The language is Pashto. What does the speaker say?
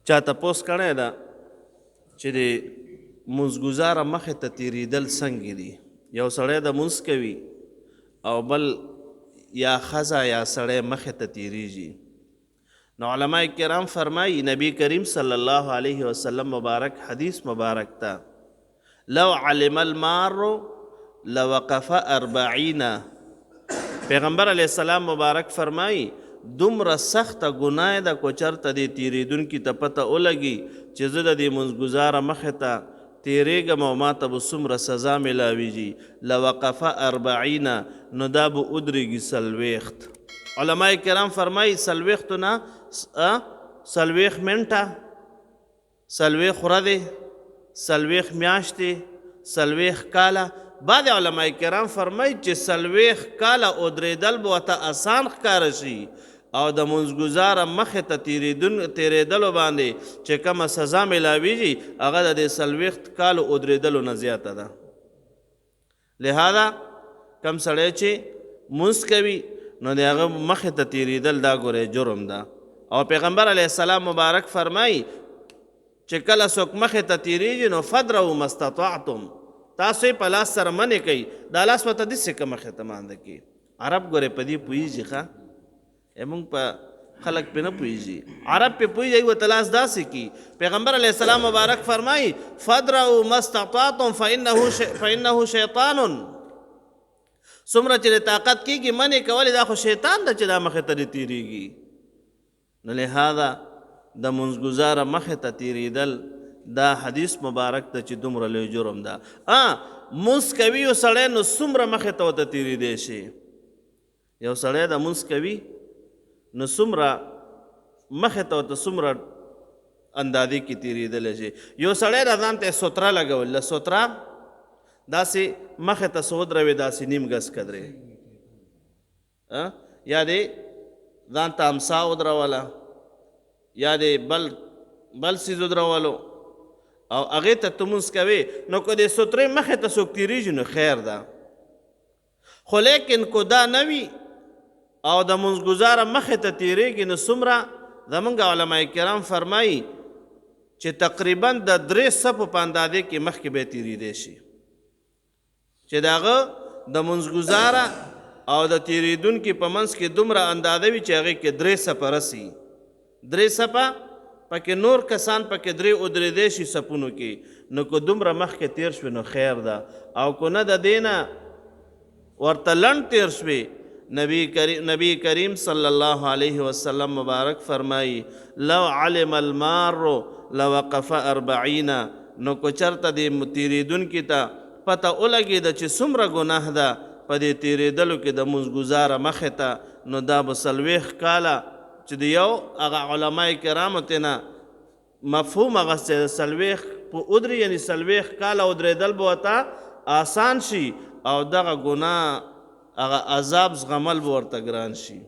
چا تپوس کړی ده چې د مونځ ګزاره مخې ته تېرېدل څنګه دي؟ یو سړی د مونځ کوي او بل یا ښځه یا سړی مخې ته تېرېږي. نو علما کرام فرمایي، نبی کریم صلی الله علیه وسلم مبارک حدیث مبارک ته، لو علم المار لوقف اربعین، پیغمبر علیه السلام مبارک فرمایي، دومره سخته ګناه ده کو چرته دې تیریدونکي ته پته ولګي چې زه د دې منځګزاره مخې ته تیریږم او ماته به څومره سزا ملاویږي، لوقف اربعین، نو دا به ودریږي 40. علما کرام فرمایي 40 نه 40 منټه، 40 ورځې، 40 میاشتې، 40 کاله. بعض علما کرام فرمایي چې 40 کاله اودرېدل به ورته اسان ښکاره شي او د منځګزاره مخې ته تېرېدلو باندې چې کومه سزا ملاویږي هغه د دې 40 کالو اودرېدلو نه زیاته ده. لهذا کم سړی چې مونځ کوي نو د هغه مخې ته تېرېدل دا ګورې جرم ده. او پیغمبر علیه السلام مبارک فرمایي چې کله څوک مخې ته تېرېږي نو فدرو ما استطعتم، تاسو یې په لاس سره منې کوي، دا لاس ورته داسې که مخې ته مانده کړي. عرب ګورې په دې پوهېږي، ښه مونږ په خلک پې نه پوهېږي، عرب پې پوهېږي، هغوی ورته لاس داسې کړي. پیغمبر علیه السلام مبارک فرمایي فدرو ما استطعتم فإنه شیطان، څومره چې د طاقت کېږي منې کولې، دا خو شیطان ده چې دا مخې ته دې تېرېږي. نو لهذا د منځګزاره مخې ته تېرېدل دا حدیث مبارک ته چې دومره لوی جرم ده. مونځ کوي یو سړی نو څومره مخې ته ورته تېرېدی شي؟ یو سړی د مونځ کوي نو څومره مخې ته ورته څومره اندازې کې تېرېدلی شي؟ یو سړی د ځان ته ستره لګول، له ستره داسې مخې ته څه ودروي، داسې نیم ګز کدرې، یا دې ځان ته امسا ودروله، یا دې بل څیز ودرولو او هغې ته ته مونځ کوې، نو که د سترې مخې ته څوک تېرېږي نو خیر ده. خو لیکن که دا نه وي او د منځګزاره مخې ته تېرېږي نو څومره زمونږ علما کرام فرمایي چې تقریبا د 3 صفو په اندازې کې مخکې به تېرېدی شي، چې د هغه د منځګزاره او د تېرېدونکي په منځ کې دومره اندازه وي چې هغې کې 3 صفه رسي، 3 صفه پکې نور کسان پکې 3 ودرېدی شي صفونو کې، نو که دومره مخکې تېر شوې نو خیر ده، او که نه د دې نه ورته لنډ تېر شوې. نبی کریم صلی الله علیه وسلم مبارک فرمایي لو علم المار لوقف 40، نو که چېرته دې تېرېدونکي ته پته ولګېده چې څومره ګناه ده په دې تېرېدلو کې د منځګزاره مخې ته، نو دا به 40 کاله چې د یو هغه علما کرامو ته نه مفهوم اخیستی د 40 په ودرې، یعنی 40 کاله ودرېدل به ورته آسان شي او دغه ګناه هغه عذاب زغمل به ورته ګران شي.